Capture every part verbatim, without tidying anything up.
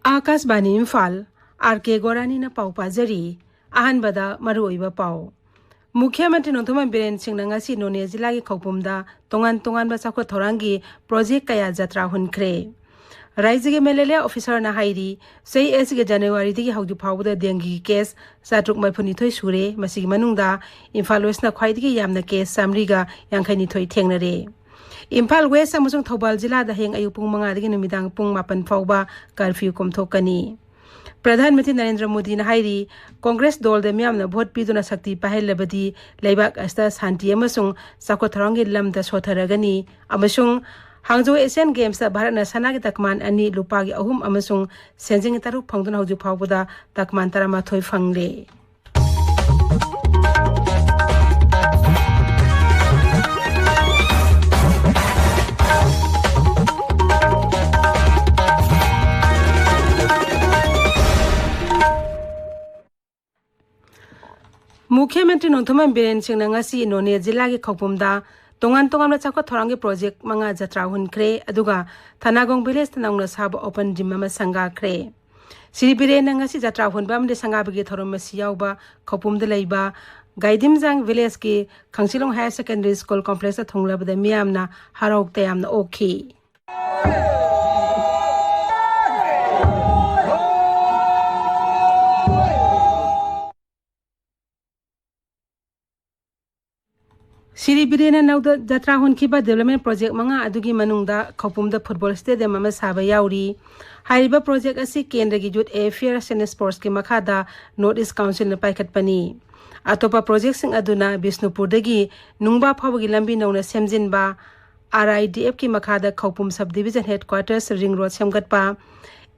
ꯑꯥꯀꯥꯁꯕꯥꯅꯤ Imphal, R ꯀꯦ ꯒꯣꯔꯥꯅꯤꯅ ꯄꯥꯎ ꯄꯥꯖꯔꯤ꯫ ꯑꯍꯥꯟꯕꯗ ꯃꯔꯨꯑꯣꯏꯕ ꯄꯥꯎ꯫ ꯃꯨꯈ꯭ꯌ ꯃꯟꯇ꯭ꯔꯤ ꯅꯣꯡꯊꯣꯝꯕꯝ ꯕꯤꯔꯦꯟ ꯁꯤꯡꯅ ꯉꯁꯤ ꯅꯣꯅꯦ ꯖꯤꯂꯥꯒꯤ ꯈꯧꯄꯨꯝꯗ ꯇꯣꯉꯥꯟ ꯇꯣꯉꯥꯟꯕ ꯆꯥꯎꯈꯠ ꯊꯧꯔꯥꯡꯒꯤ ꯄ꯭ꯔꯣꯖꯦꯛ ꯀꯌꯥ ꯖꯇ꯭ꯔꯥ ꯍꯨꯟꯈ꯭ꯔꯦ꯫ ꯔꯥꯏꯖ꯭ꯌꯒꯤ ꯃꯦꯂꯦꯔꯤꯌꯥ ꯑꯣꯐꯤꯁꯔꯅ ꯍꯥꯏꯔꯤ, ꯆꯍꯤ ꯑꯁꯤꯒꯤ ꯖꯅꯋꯥꯔꯤꯗꯒꯤ ꯍꯧꯖꯤꯛ ꯐꯥꯎꯕꯗ ꯗꯦꯡꯒꯤꯒꯤ ꯀꯦꯁ ꯆꯥꯇ꯭ꯔꯨꯛ ꯃꯔꯤꯐꯨꯅꯤꯊꯣꯏ ꯁꯨꯔꯦ꯫ ꯃꯁꯤꯒꯤ ꯃꯅꯨꯡꯗ ꯏꯝꯐꯥꯜ ꯋꯦꯁꯅ ꯈ꯭ꯋꯥꯏꯗꯒꯤ ꯌꯥꯝꯅ ꯀꯦꯁ ꯆꯥꯃꯔꯤꯒ ꯌꯥꯡꯈꯩꯅꯤꯊꯣꯏ ꯊꯦꯡꯅꯔꯦ꯫ ꯏꯝꯐꯥꯜ ꯋꯦꯁ ꯑꯃꯁꯨꯡ ꯊꯧꯕꯥꯜ ꯖꯤꯂꯥꯗ ꯍꯌꯦꯡ ꯑꯌꯨꯛ ꯄꯨꯡ ꯃꯉꯥꯗꯒꯤ ꯅꯨꯃꯤꯗꯥꯡ ꯄꯨꯡ ꯃꯥꯄꯟ ꯐꯥꯎꯕ ꯀꯔꯐ꯭ꯌꯨ ꯀꯣꯝꯊꯣꯛꯀꯅꯤ꯫ ꯄ꯭ꯔꯙꯥꯟ ꯃꯟꯇ꯭ꯔꯤ ꯅꯔꯦꯟꯗ꯭ꯔ ꯃꯣꯗꯤꯅ ꯍꯥꯏꯔꯤ, ꯀꯣꯡꯒ꯭ꯔꯦꯁ ꯗꯣꯜꯗ ꯃꯤꯌꯥꯝꯅ ꯚꯣꯠ ꯄꯤꯗꯨꯅ ꯁꯛꯇꯤ ꯄꯥꯏꯍꯜꯂꯕꯗꯤ ꯂꯩꯕꯥꯛ ꯑꯁꯤꯗ ꯁꯥꯟꯇꯤ ꯑꯃꯁꯨꯡ ꯆꯥꯎꯈꯠ ꯊꯧꯔꯥꯡꯒꯤ ꯂꯝꯗ ꯁꯣꯊꯔꯒꯅꯤ ꯑꯃꯁꯨꯡ ꯍꯥꯡꯖꯧ ꯑꯦꯁꯤꯌꯥꯟ ꯒꯦꯝꯁꯇ ꯚꯥꯔꯠꯅ ꯁꯅꯥꯒꯤ ꯇꯀꯃꯥꯟ ꯑꯅꯤ, ꯂꯨꯄꯥꯒꯤ ꯑꯍꯨꯝ ꯑꯃꯁꯨꯡ ꯁꯦꯟꯖꯦꯡꯒꯤ ꯇꯔꯨꯛ ꯐꯪꯗꯨꯅ ꯍꯧꯖꯤꯛ ꯐꯥꯎꯕꯗ ꯇꯀꯃꯥꯟ ꯇꯔꯥꯃꯥꯊꯣꯏ ꯐꯪꯂꯦ꯫ ꯃꯨꯈ꯭ꯌ ꯃꯟꯇ꯭ꯔꯤ ꯅꯣꯡꯊꯣꯝꯕꯝ ꯕꯤꯔꯦꯟ ꯁꯤꯡꯅ ꯉꯁꯤ ꯅꯣꯅꯦ ꯖꯤꯂꯥꯒꯤ ꯈꯧꯄꯨꯝꯗ ꯇꯣꯉꯥꯟ ꯇꯣꯉꯥꯟꯕ ꯆꯥꯎꯈꯠ ꯊꯧꯔꯥꯡꯒꯤ ꯄ꯭ꯔꯣꯖꯦꯛ ꯃꯉꯥ ꯖꯇ꯭ꯔꯥ ꯍꯨꯟꯈ꯭ꯔꯦ, ꯑꯗꯨꯒ ꯊꯅꯥꯒꯣꯡ ꯚꯤꯂꯦꯖꯇ ꯅꯧꯅ ꯁꯥꯕ ꯑꯣꯄꯟ ꯖꯤꯝ ꯑꯃ ꯁꯪꯒꯥꯈ꯭ꯔꯦ꯫ ꯁ꯭ꯔꯤ ꯕꯤꯔꯦꯟꯅ ꯉꯁꯤ ꯖꯇ꯭ꯔꯥ ꯍꯨꯟꯕ ꯑꯃꯗꯤ ꯁꯪꯒꯥꯕꯒꯤ ꯊꯧꯔꯝ ꯑꯁꯤ ꯌꯥꯎꯕ ꯈꯧꯄꯨꯝꯗ ꯂꯩꯕ ꯒꯥꯏꯗꯤꯝꯖꯥꯡ ꯚꯤꯂꯦꯖꯀꯤ ꯈꯪꯆꯤꯂꯣꯡ ꯍꯥꯌꯔ ꯁꯦꯀꯦꯟꯗꯔꯤ ꯁ꯭ꯀꯨꯜ ꯀꯣꯝꯄ꯭ꯂꯦꯛꯁꯇ ꯊꯨꯡꯂꯕꯗ ꯃꯤꯌꯥꯝꯅ ꯍꯔꯥꯎ ꯇꯌꯥꯝꯅ ꯑꯣꯛꯈꯤ꯫ ꯁ꯭ꯔꯤ ꯕꯤꯔꯦꯟꯅ ꯅꯧꯗ ꯖꯇ꯭ꯔꯥ ꯍꯨꯟꯈꯤꯕ ꯗꯤꯕꯦꯂꯞꯃꯦꯟ ꯄ꯭ꯔꯣꯖꯦꯛ ꯃꯉꯥ ꯑꯗꯨꯒꯤ ꯃꯅꯨꯡꯗ ꯈꯧꯄꯨꯝꯗ ꯐꯨꯠꯕꯣꯜ ꯁ꯭ꯇꯦꯗꯤꯌꯝ ꯑꯃ ꯁꯥꯕ ꯌꯥꯎꯔꯤ꯫ ꯍꯥꯏꯔꯤꯕ ꯄ꯭ꯔꯣꯖꯦꯛ ꯑꯁꯤ ꯀꯦꯟꯗ꯭ꯔꯒꯤ ꯌꯨꯠ ꯑꯦꯐꯤꯌꯔꯁ ꯑꯦꯟ ꯁ꯭ꯄꯣꯔꯠꯁꯀꯤ ꯃꯈꯥꯗ ꯅꯣꯔꯠ ꯏꯁ ꯀꯥꯎꯟꯁꯤꯜꯅ ꯄꯥꯏꯈꯠꯄꯅꯤ꯫ ꯑꯇꯣꯞꯄ ꯄ꯭ꯔꯣꯖꯦꯛꯁꯤꯡ ꯑꯗꯨꯅ ꯕꯤꯁꯅꯨꯄꯨꯔꯗꯒꯤ ꯅꯨꯡꯕꯥ ꯐꯥꯎꯕꯒꯤ ꯂꯝꯕꯤ ꯅꯧꯅ ꯁꯦꯝꯖꯤꯟꯕ, ꯑꯥꯔ ꯑꯥꯏ ꯗꯤ ꯑꯦꯐꯀꯤ ꯃꯈꯥꯗ ꯈꯧꯄꯨꯝ ꯁꯕ ꯗꯤꯕꯤꯖꯟ ꯍꯦꯗꯀ꯭ꯋꯥꯇꯔꯁ ꯔꯤꯡ ꯔꯣꯗ ꯁꯦꯝꯒꯠꯄ,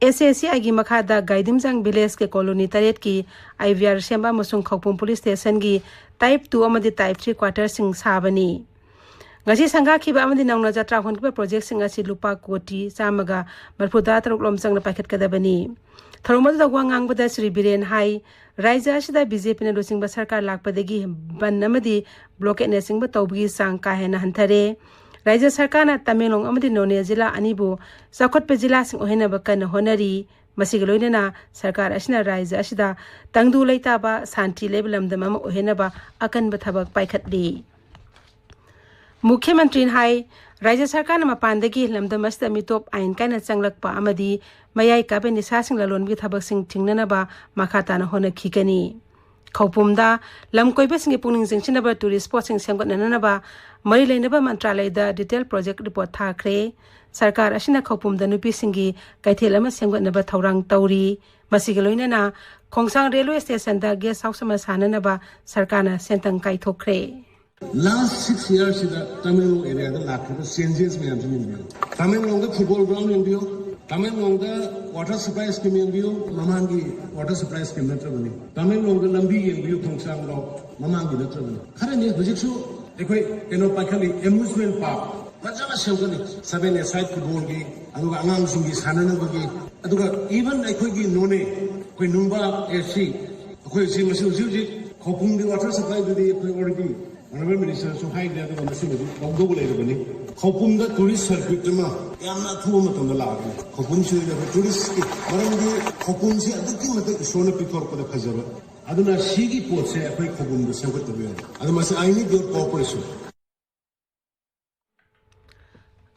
ꯑꯦꯁ ꯑꯦ ꯁꯤ ꯑꯥꯏꯒꯤ ꯃꯈꯥꯗ ꯒꯥꯏꯗꯤꯝꯖꯥꯡ ꯚꯤꯂꯦꯖꯀꯤ ꯀꯣꯂꯣꯅꯤ ꯇꯔꯦꯠꯀꯤ ꯑꯥꯏ ꯚꯤ ꯑꯥꯔ ꯁꯦꯝꯕ ꯑꯃꯁꯨꯡ ꯈꯧꯄꯨꯝ ꯄꯨꯂꯤꯁ ꯁ꯭ꯇꯦꯁꯟꯒꯤ ꯇꯥꯏꯞ ꯇꯨ ꯑꯃꯗꯤ ꯇꯥꯏꯞ ꯊ꯭ꯔꯤ ꯀ꯭ꯋꯥꯇꯔꯁꯤꯡ ꯁꯥꯕꯅꯤ꯫ ꯉꯁꯤ ꯁꯪꯒꯥꯈꯤꯕ ꯑꯃꯗꯤ ꯅꯧꯅ ꯖꯇ꯭ꯔꯥ ꯍꯨꯟꯈꯤꯕ ꯄ꯭ꯔꯣꯖꯦꯛꯁꯤꯡ ꯑꯁꯤ ꯂꯨꯄꯥ ꯀꯣꯇꯤ ꯆꯥꯝꯃꯒ ꯃꯔꯤꯐꯨꯇꯔꯥ ꯇꯔꯨꯛ ꯂꯣꯝ ꯆꯪꯅ ꯄꯥꯏꯈꯠꯀꯗꯕꯅꯤ꯫ ꯊꯧꯔꯝ ꯑꯗꯨꯗ ꯋꯥ ꯉꯥꯡꯕꯗ ꯁ꯭ꯔꯤ ꯕꯤꯔꯦꯟ ꯍꯥꯏ, ꯔꯥꯖ꯭ꯌ ꯑꯁꯤꯗ ꯕꯤ ꯖꯦ ꯄꯤꯅ ꯂꯨꯆꯤꯡꯕ ꯁꯔꯀꯥꯔ ꯂꯥꯛꯄꯗꯒꯤ ꯕꯟ ꯑꯃꯗꯤ ꯕ꯭ꯂꯣꯀꯦꯠꯅꯆꯤꯡꯕ ꯇꯧꯕꯒꯤ ꯆꯥꯡ ꯀꯥ ꯍꯦꯟꯅ ꯍꯟꯊꯔꯦ꯫ ꯔꯥꯖ꯭ꯌ ꯁꯔꯀꯥꯔꯅ ꯇꯃꯦꯡꯂꯣꯡ ꯑꯃꯗꯤ ꯅꯣꯅꯦ ꯖꯤꯂꯥ ꯑꯅꯤꯕꯨ ꯆꯥꯎꯈꯠꯄ ꯖꯤꯂꯥꯁꯤꯡ ꯑꯣꯏꯍꯟꯅꯕ ꯀꯟꯅ ꯍꯣꯠꯅꯔꯤ꯫ ꯃꯁꯤꯒ ꯂꯣꯏꯅꯅ ꯁꯔꯀꯥꯔ ꯑꯁꯤꯅ ꯔꯥꯖ꯭ꯌ ꯑꯁꯤꯗ ꯇꯪꯗꯨ ꯂꯩꯇꯥꯕ, ꯁꯥꯟꯇꯤ ꯂꯩꯕ ꯂꯝꯗꯝ ꯑꯃ ꯑꯣꯏꯍꯟꯅꯕ ꯑꯀꯟꯕ ꯊꯕꯛ ꯄꯥꯏꯈꯠꯂꯤ꯫ ꯃꯨꯈ꯭ꯌ ꯃꯟꯇ꯭ꯔꯤꯅ ꯍꯥꯏ, ꯔꯥꯖ꯭ꯌ ꯁꯔꯀꯥꯔꯅ ꯃꯄꯥꯟꯗꯒꯤ ꯂꯝꯗꯝ ꯑꯁꯤꯗ ꯃꯤꯇꯣꯞ ꯑꯥꯏꯟ ꯀꯥꯏꯅ ꯆꯪꯂꯛꯄ ꯑꯃꯗꯤ ꯃꯌꯥꯏ ꯀꯥꯕ ꯅꯤꯁꯥꯁꯤꯡ ꯂꯂꯣꯟꯕꯒꯤ ꯊꯕꯛꯁꯤꯡ ꯊꯤꯡꯅꯅꯕ ꯃꯈꯥ ꯇꯥꯅ ꯍꯣꯠꯅꯈꯤꯒꯅꯤ꯫ ꯈꯧꯄꯨꯝꯗ ꯂꯝ ꯀꯣꯏꯕꯁꯤꯡꯒꯤ ꯄꯨꯛꯅꯤꯡ ꯆꯤꯡꯁꯤꯟꯅꯕ tourist spotꯁꯤꯡ ꯁꯦꯝꯒꯠꯅꯅꯕ ꯃꯔꯤ ꯂꯩꯅꯕ ꯃꯟꯇ꯭ꯔꯥꯂꯌꯗ detail project report ꯊꯥꯈ꯭ꯔꯦ꯫ ꯁꯔꯀꯥꯔ ꯑꯁꯤꯅ ꯈꯧꯄꯨꯝꯗ ꯅꯨꯄꯤꯁꯤꯡꯒꯤ ꯀꯩꯊꯦꯜ ꯑꯃ ꯁꯦꯝꯒꯠꯅꯕ ꯊꯧꯔꯥꯡ ꯇꯧꯔꯤ꯫ ꯃꯁꯤꯒ ꯂꯣꯏꯅꯅ ꯈꯣꯡꯁꯥꯡ railway stationꯗ guest house ꯑꯃ ꯁꯥꯅꯅꯕ ꯁꯔꯀꯥꯔꯅ ꯁꯦꯟꯇꯪ ꯀꯥꯏꯊꯣꯛꯈ꯭ꯔꯦ꯫ Last six yearsꯁꯤꯗ ꯇꯃꯦꯡꯂꯣꯡ areaꯗ ꯂꯥꯛꯈꯤꯕ changes ꯃꯌꯥꯝꯁꯤ ꯌꯦꯡꯕꯤꯌꯨ꯫ ꯇꯃꯦꯡꯂꯣꯡꯗ football ground ꯌꯦꯡꯕꯤꯌꯨ꯫ ꯇꯃꯦꯡꯂꯣꯡꯗ water supply scheme ꯌꯦꯡꯕꯤꯌꯨ꯫ ꯃꯃꯥꯡꯒꯤ water supply scheme ꯅꯠꯇ꯭ꯔꯕꯅꯤ꯫ ꯇꯃꯦꯡꯂꯣꯡꯗ ꯂꯝꯕꯤ ꯌꯦꯡꯕꯤꯌꯨ, ꯈꯣꯡꯁꯥꯡ ꯐꯥꯎ ꯃꯃꯥꯡꯒꯤ ꯅꯠꯇ꯭ꯔꯕꯅꯤ꯫ ꯈꯔꯅꯤ ꯍꯧꯖꯤꯛꯁꯨ ꯑꯩꯈꯣꯏ ꯀꯩꯅꯣ ꯄꯥꯏꯈꯠꯂꯤ, amusement park ꯐꯖꯅ ꯁꯦꯝꯒꯠꯂꯤ, seven-a-side footballꯒꯤ, ꯑꯗꯨꯒ ꯑꯉꯥꯡꯁꯤꯡꯒꯤ ꯁꯥꯟꯅꯅꯕꯒꯤ, ꯑꯗꯨꯒ even ꯑꯩꯈꯣꯏꯒꯤ ꯅꯣꯅꯦ, ꯑꯩꯈꯣꯏ ꯅꯨꯡꯕꯥ ꯑꯦꯐ ꯁꯤ, ꯑꯩꯈꯣꯏ ꯍꯧꯖꯤꯛ ꯃꯁꯤ ꯍꯧꯖꯤꯛ ꯍꯧꯖꯤꯛ ꯈꯧꯄꯨꯝꯒꯤ water supplyꯗꯨꯗꯤ ꯑꯩꯈꯣꯏ already Honourable Ministerꯁꯨ ꯍꯥꯏꯈ꯭ꯔꯦ, ꯑꯗꯨꯒ ꯃꯁꯤꯃꯗꯤ ꯂꯧꯗꯧꯕ ꯂꯩꯔꯕꯅꯤ꯫ ꯈꯧꯄꯨꯝꯗ tourist circuit ꯑꯃ ꯌꯥꯝꯅ ꯑꯊꯨꯕ ꯃꯇꯝꯗ ꯂꯥꯛꯑꯒꯅꯤ꯫ ꯈꯧꯄꯨꯝꯁꯤꯗ ꯑꯩꯈꯣꯏ touristꯀꯤ ꯃꯔꯝꯗꯤ ꯈꯧꯄꯨꯝꯁꯤ ꯑꯗꯨꯛꯀꯤ ꯃꯇꯤꯛ ꯏꯁꯣꯔꯅ ꯄꯤꯊꯣꯔꯛꯄꯗ ꯐꯖꯕ, ꯑꯗꯨꯅ ꯁꯤꯒꯤ ꯄꯣꯠꯁꯦ ꯑꯩꯈꯣꯏ ꯈꯧꯄꯨꯝꯗ ꯁꯦꯝꯒꯠꯇꯕ ꯌꯥꯗꯦ꯫ ꯑꯗꯨ ꯃꯁꯤ I need your cooperation꯫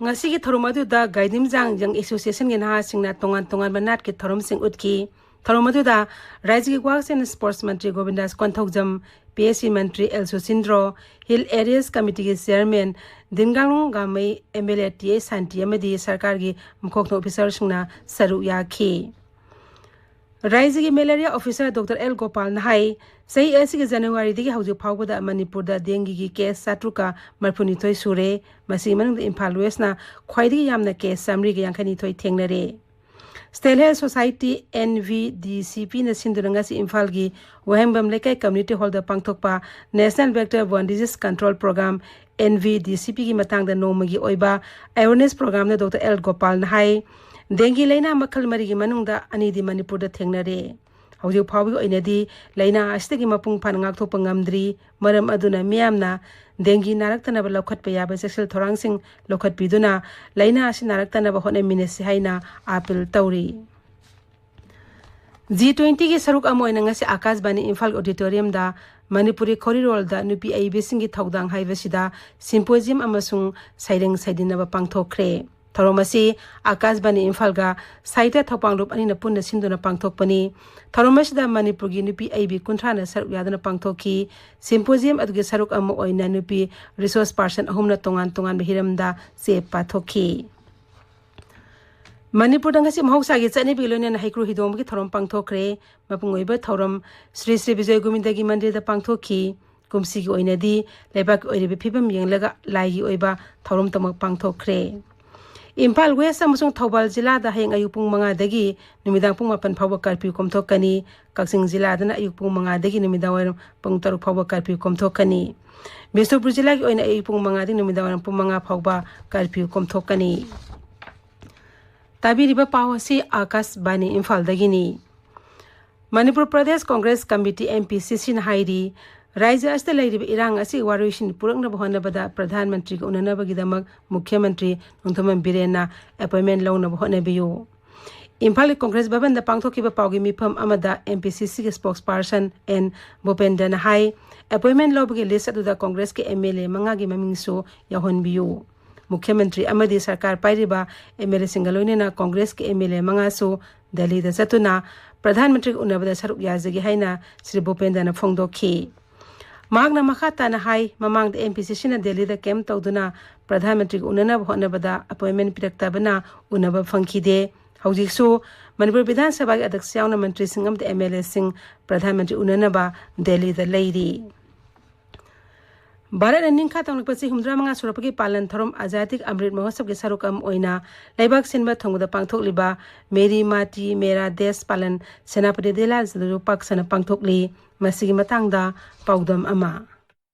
ꯉꯁꯤꯒꯤ ꯊꯧꯔꯝ ꯑꯗꯨꯗ ꯒꯥꯏꯗꯤꯝꯖꯥꯡ Young Associationꯒꯤ ꯅꯍꯥꯁꯤꯡꯅ ꯇꯣꯉꯥꯟ ꯇꯣꯉꯥꯟꯕ ꯅꯥꯠꯀꯤ ꯊꯧꯔꯝꯁꯤꯡ ꯎꯠꯈꯤ꯫ ꯊꯧꯔꯝ ꯑꯗꯨꯗ ꯔꯥꯖ꯭ꯌꯒꯤ Works and Sports Mantri ꯒꯣꯕꯤꯟꯗꯥꯁ Konthoujam, P S C ꯃꯟꯇ꯭ꯔꯤ ꯑꯦꯜ ꯁꯨꯁꯤꯟꯗ꯭ꯔꯣ, Hill Areas Committeeꯒꯤ chairman Dinganglung Gangmei, M L A T S Shanti ꯑꯃꯗꯤ ꯁꯔꯀꯥꯔꯒꯤ ꯃꯀꯣꯛꯊꯣꯡ officerꯁꯤꯡꯅ ꯁꯔꯨꯛ ꯌꯥꯈꯤ꯫ ꯔꯥꯖ꯭ꯌꯒꯤ malaria officer ꯗꯣꯛꯇꯔ ꯑꯦꯜ ꯒꯣꯄꯥꯜꯅ ꯍꯥꯏ, ꯆꯍꯤ ꯑꯁꯤꯒꯤ ꯖꯅꯋꯥꯔꯤꯗꯒꯤ ꯍꯧꯖꯤꯛ ꯐꯥꯎꯕꯗ ꯃꯅꯤꯄꯨꯔꯗ dengueꯒꯤ case ꯆꯥꯇ꯭ꯔꯨꯛꯀ ꯃꯔꯤꯐꯨꯅꯤꯊꯣꯏ ꯁꯨꯔꯦ꯫ ꯃꯁꯤꯒꯤ ꯃꯅꯨꯡꯗ ꯏꯝꯐꯥꯜ Westꯅ ꯈ꯭ꯋꯥꯏꯗꯒꯤ ꯌꯥꯝꯅ case ꯆꯥꯃꯔꯤꯒ ꯌꯥꯡꯈꯩꯅꯤꯊꯣꯏ ꯊꯦꯡꯅꯔꯦ꯫ State Health Society, N V D C Pꯅ ꯁꯤꯟꯗꯨꯅ ꯉꯁꯤ ꯏꯝꯐꯥꯜꯒꯤ ꯋꯥꯍꯦꯡꯕꯝ ꯂꯩꯀꯥꯏ community hallꯗ ꯄꯥꯡꯊꯣꯛꯄ National Vector Borne Disease Control Program, N V D C Pꯒꯤ ꯃꯇꯥꯡꯗ ꯅꯣꯡꯃꯒꯤ ꯑꯣꯏꯕ awareness programꯗ ꯗꯣꯛꯇꯔ ꯑꯦꯜ ꯒꯣꯄꯥꯜꯅ ꯍꯥꯏ, dengue ꯂꯩꯅꯥ ꯃꯈꯜ ꯃꯔꯤꯒꯤ ꯃꯅꯨꯡꯗ ꯑꯅꯤꯗꯤ ꯃꯅꯤꯄꯨꯔꯗ ꯊꯦꯡꯅꯔꯦ꯫ ꯍꯧꯖꯤꯛ ꯐꯥꯎꯕꯒꯤ ꯑꯣꯏꯅꯗꯤ ꯂꯩꯅꯥ ꯑꯁꯤꯗꯒꯤ ꯃꯄꯨꯡ ꯐꯥꯅ ꯉꯥꯛꯊꯣꯛꯄ ꯉꯝꯗ꯭ꯔꯤ꯫ ꯃꯔꯝ ꯑꯗꯨꯅ ꯃꯤꯌꯥꯝꯅ dengue ꯅꯥꯔꯛꯇꯅꯕ ꯂꯧꯈꯠꯄ ꯌꯥꯕ ꯆꯦꯛꯁꯤꯜ ꯊꯧꯔꯥꯡꯁꯤꯡ ꯂꯧꯈꯠꯄꯤꯗꯨꯅ ꯂꯩꯅꯥ ꯑꯁꯤ ꯅꯥꯔꯛꯇꯅꯕ ꯍꯣꯠꯅꯃꯤꯟꯅꯁꯤ ꯍꯥꯏꯅ appeal ꯇꯧꯔꯤ꯫ ꯖꯤ ꯇ꯭ꯋꯦꯟꯇꯤꯒꯤ ꯁꯔꯨꯛ ꯑꯃ ꯑꯣꯏꯅ ꯉꯁꯤ ꯑꯥꯀꯥꯁꯕꯥꯅꯤ ꯏꯝꯐꯥꯜ ꯑꯣꯗꯤꯇꯣꯔꯤꯌꯝꯗ ꯃꯅꯤꯄꯨꯔꯤ ꯈꯣꯔꯤꯔꯣꯜꯗ ꯅꯨꯄꯤ ꯑꯏꯕꯤꯁꯤꯡꯒꯤ ꯊꯧꯗꯥꯡ ꯍꯥꯏꯕꯁꯤꯗ ꯁꯤꯝꯄꯣꯖꯤꯌꯝ ꯑꯃꯁꯨꯡ ꯁꯩꯔꯦꯡ ꯁꯩꯗꯤꯟꯅꯕ ꯄꯥꯡꯊꯣꯛꯈ꯭ꯔꯦ꯫ ꯊꯧꯔꯝ ꯑꯁꯤ ꯑꯥꯀꯥꯁꯕꯥꯅꯤ ꯏꯝꯐꯥꯜꯒ ꯁꯥꯍꯤꯇ꯭ꯌ ꯊꯧꯄꯥꯡꯂꯨꯞ ꯑꯅꯤꯅ ꯄꯨꯟꯅ ꯁꯤꯟꯗꯨꯅ ꯄꯥꯡꯊꯣꯛꯄꯅꯤ꯫ ꯊꯧꯔꯝ ꯑꯁꯤꯗ ꯃꯅꯤꯄꯨꯔꯒꯤ ꯅꯨꯄꯤ ꯑꯏꯕꯤ ꯀꯨꯟꯊ꯭ꯔꯥꯅ ꯁꯔꯨꯛ ꯌꯥꯗꯨꯅ ꯄꯥꯡꯊꯣꯛꯈꯤ꯫ ꯁꯤꯝꯄꯣꯖꯤꯌꯝ ꯑꯗꯨꯒꯤ ꯁꯔꯨꯛ ꯑꯃ ꯑꯣꯏꯅ ꯅꯨꯄꯤ ꯔꯤꯁꯣꯔꯁ ꯄꯥꯔꯁꯟ ꯑꯍꯨꯝꯅ ꯇꯣꯉꯥꯟ ꯇꯣꯉꯥꯟꯕ ꯍꯤꯔꯝꯗ ꯆꯦ ꯄꯥꯊꯣꯛꯈꯤ꯫ ꯃꯅꯤꯄꯨꯔꯗ ꯉꯁꯤ ꯃꯍꯧꯁꯥꯒꯤ ꯆꯠꯅꯕꯤꯒ ꯂꯣꯏꯅꯅ ꯍꯩꯀ꯭ꯔꯨ ꯍꯤꯗꯣꯡꯕꯒꯤ ꯊꯧꯔꯝ ꯄꯥꯡꯊꯣꯛꯈ꯭ꯔꯦ꯫ ꯃꯄꯨꯡ ꯑꯣꯏꯕ ꯊꯧꯔꯝ ꯁ꯭ꯔꯤ ꯁ꯭ꯔꯤ ꯕꯤꯖꯣꯏ ꯒꯣꯕꯤꯟꯗꯒꯤ ꯃꯟꯗꯤꯔꯗ ꯄꯥꯡꯊꯣꯛꯈꯤ꯫ ꯀꯨꯝꯁꯤꯒꯤ ꯑꯣꯏꯅꯗꯤ ꯂꯩꯕꯥꯛꯀꯤ ꯑꯣꯏꯔꯤꯕ ꯐꯤꯕꯝ ꯌꯦꯡꯂꯒ ꯂꯥꯏꯒꯤ ꯑꯣꯏꯕ ꯊꯧꯔꯝ ꯇꯃꯛ ꯄꯥꯡꯊꯣꯛꯈ꯭ꯔꯦ꯫ ꯏꯝꯐꯥꯜ ꯋꯦꯁ ꯑꯃꯁꯨꯡ ꯊꯧꯕꯥꯜ ꯖꯤꯂꯥꯗ ꯍꯌꯦꯡ ꯑꯌꯨꯛ ꯄꯨꯡ ꯃꯉꯥꯗꯒꯤ ꯅꯨꯃꯤꯗꯥꯡ ꯄꯨꯡ ꯃꯥꯄꯟ ꯐꯥꯎꯕ ꯀꯔꯐ꯭ꯌꯨ ꯀꯣꯝꯊꯣꯛꯀꯅꯤ꯫ ꯀꯛꯆꯤꯡ ꯖꯤꯂꯥꯗꯅ ꯑꯌꯨꯛ ꯄꯨꯡ ꯃꯉꯥꯗꯒꯤ ꯅꯨꯃꯤꯗꯥꯡ ꯋꯥꯏꯔꯝ ꯄꯨꯡ ꯇꯔꯨꯛ ꯐꯥꯎꯕ ꯀꯔꯐ꯭ꯌꯨ ꯀꯣꯝꯊꯣꯛꯀꯅꯤ꯫ ꯕꯤꯁꯅꯨꯄꯨꯔ ꯖꯤꯂꯥꯒꯤ ꯑꯣꯏꯅ ꯑꯌꯨꯛ ꯄꯨꯡ ꯃꯉꯥꯗꯒꯤ ꯅꯨꯃꯤꯗꯥꯡ ꯋꯥꯏꯔꯝ ꯄꯨꯡ ꯃꯉꯥ ꯐꯥꯎꯕ ꯀꯔꯐ꯭ꯌꯨ ꯀꯣꯝꯊꯣꯛꯀꯅꯤ꯫ ꯇꯥꯕꯤꯔꯤꯕ ꯄꯥꯎ ꯑꯁꯤ ꯑꯥꯀꯥꯁꯕꯥꯅꯤ ꯏꯝꯐꯥꯜꯗꯒꯤꯅꯤ꯫ Manipur Pradesh Congress committee, M P ꯁꯤ ꯁꯤꯅ ꯍꯥꯏꯔꯤ, ꯔꯥꯖ꯭ꯌ ꯑꯁꯤꯗ ꯂꯩꯔꯤꯕ ꯏꯔꯥꯡ ꯑꯁꯤ ꯋꯥꯔꯣꯏꯁꯤꯟ ꯄꯨꯔꯛꯅꯕ ꯍꯣꯠꯅꯕꯗ ꯄ꯭ꯔꯙꯥꯟ ꯃꯟꯇ꯭ꯔꯤꯒ ꯎꯅꯅꯕꯒꯤꯗꯃꯛ ꯃꯨꯈ꯭ꯌ ꯃꯟꯇ꯭ꯔꯤ ꯅꯣꯡꯊꯣꯝꯕꯝ ꯕꯤꯔꯦꯟꯅ ꯑꯦꯄꯣꯏꯟꯃꯦꯟ ꯂꯧꯅꯕ ꯍꯣꯠꯅꯕꯤꯌꯨ꯫ ꯏꯝꯐꯥꯜꯒꯤ ꯀꯣꯡꯒ꯭ꯔꯦꯁ ꯚꯕꯟꯗ ꯄꯥꯡꯊꯣꯛꯈꯤꯕ ꯄꯥꯎꯒꯤ ꯃꯤꯐꯝ ꯑꯃꯗ ꯑꯦꯝ ꯄꯤ ꯁꯤ ꯁꯤꯒꯤ ꯁ꯭ꯄꯣꯛꯁ ꯄꯥꯔꯁꯟ ꯑꯦꯟ ꯚꯨꯄꯦꯟꯗ꯭ꯔꯅ ꯍꯥꯏ, ꯑꯦꯄꯣꯏꯟꯃꯦꯟ ꯂꯧꯕꯒꯤ ꯂꯤꯁ꯭ꯠ ꯑꯗꯨꯗ ꯀꯣꯡꯒ꯭ꯔꯦꯁꯀꯤ ꯑꯦꯝ ꯑꯦꯜ ꯑꯦ ꯃꯉꯥꯒꯤ ꯃꯃꯤꯡꯁꯨ ꯌꯥꯎꯍꯟꯕꯤꯌꯨ꯫ ꯃꯨꯈ꯭ꯌ ꯃꯟꯇ꯭ꯔꯤ ꯑꯃꯗꯤ ꯁꯔꯀꯥꯔ ꯄꯥꯏꯔꯤꯕ ꯑꯦꯝ ꯑꯦꯜ ꯑꯦꯁꯤꯡꯒ ꯂꯣꯏꯅꯅ ꯀꯣꯡꯒ꯭ꯔꯦꯁꯀꯤ ꯑꯦꯝ ꯑꯦꯜ ꯑꯦ ꯃꯉꯥꯁꯨ ꯗꯦꯜꯂꯤꯗ ꯆꯠꯇꯨꯅ ꯄ꯭ꯔꯙꯥꯟ ꯃꯟꯇ꯭ꯔꯤꯒ ꯎꯅꯕꯗ ꯁꯔꯨꯛ ꯌꯥꯖꯒꯦ ꯍꯥꯏꯅ ꯁ꯭ꯔꯤ ꯚꯨꯄꯦꯟꯗ꯭ꯔꯅ ꯐꯣꯡꯗꯣꯛꯈꯤ꯫ ꯃꯍꯥꯛꯅ ꯃꯈꯥ ꯇꯥꯅ ꯍꯥꯏ, ꯃꯃꯥꯡꯗ ꯑꯦꯝ ꯄꯤ ꯁꯤ ꯁꯤꯅ ꯗꯦꯜꯂꯤꯗ ꯀꯦꯝꯞ ꯇꯧꯗꯨꯅ ꯄ꯭ꯔꯙꯥꯟ ꯃꯟꯇ꯭ꯔꯤꯒ ꯎꯅꯅꯕ ꯍꯣꯠꯅꯕꯗ ꯑꯦꯄꯣꯏꯟꯃꯦꯟ ꯄꯤꯔꯛꯇꯕꯅ ꯎꯅꯕ ꯐꯪꯈꯤꯗꯦ꯫ ꯍꯧꯖꯤꯛꯁꯨ ꯃꯅꯤꯄꯨꯔ ꯕꯤꯙꯥꯟ ꯁꯚꯥꯒꯤ ꯑꯗ꯭ꯌꯛꯁ ꯌꯥꯎꯅ ꯃꯟꯇ꯭ꯔꯤꯁꯤꯡ ꯑꯃꯗꯤ ꯑꯦꯝ ꯑꯦꯜ ꯑꯦꯁꯤꯡ ꯄ꯭ꯔꯙꯥꯟ ꯃꯟꯇ꯭ꯔꯤ ꯎꯅꯅꯕ ꯗꯦꯜꯂꯤꯗ ꯂꯩꯔꯤ꯫ ꯚꯥꯔꯠꯅ ꯅꯤꯡꯈꯥ ꯇꯝꯂꯛꯄ ꯆꯍꯤ ꯍꯨꯝꯐꯨꯇꯔꯥ ꯃꯉꯥ ꯁꯨꯔꯛꯄꯒꯤ ꯄꯥꯂꯟ ꯊꯧꯔꯝ ꯑꯖꯥꯗꯤ ꯀꯥ ꯑꯃ꯭ꯔꯤꯠ ꯃꯍꯣꯠꯁꯕꯒꯤ ꯁꯔꯨꯛ ꯑꯃ ꯑꯣꯏꯅ ꯂꯩꯕꯥꯛ ꯁꯤꯟꯕ ꯊꯨꯡꯕꯗ ꯄꯥꯡꯊꯣꯛꯂꯤꯕ ꯃꯦꯔꯤ ꯃꯥꯇꯤ ꯃꯦꯔꯥ ꯗꯦꯁ ꯄꯥꯂꯟ ꯁꯦꯅꯥꯄꯇꯤ ꯖꯤꯂꯥꯗꯁꯨ ꯄꯥꯛ ꯁꯟꯅ ꯄꯥꯡꯊꯣꯛꯂꯤ꯫ ꯃꯁꯤꯒꯤ ꯃꯇꯥꯡꯗ ꯄꯥꯎꯗꯝ ꯑꯃ꯫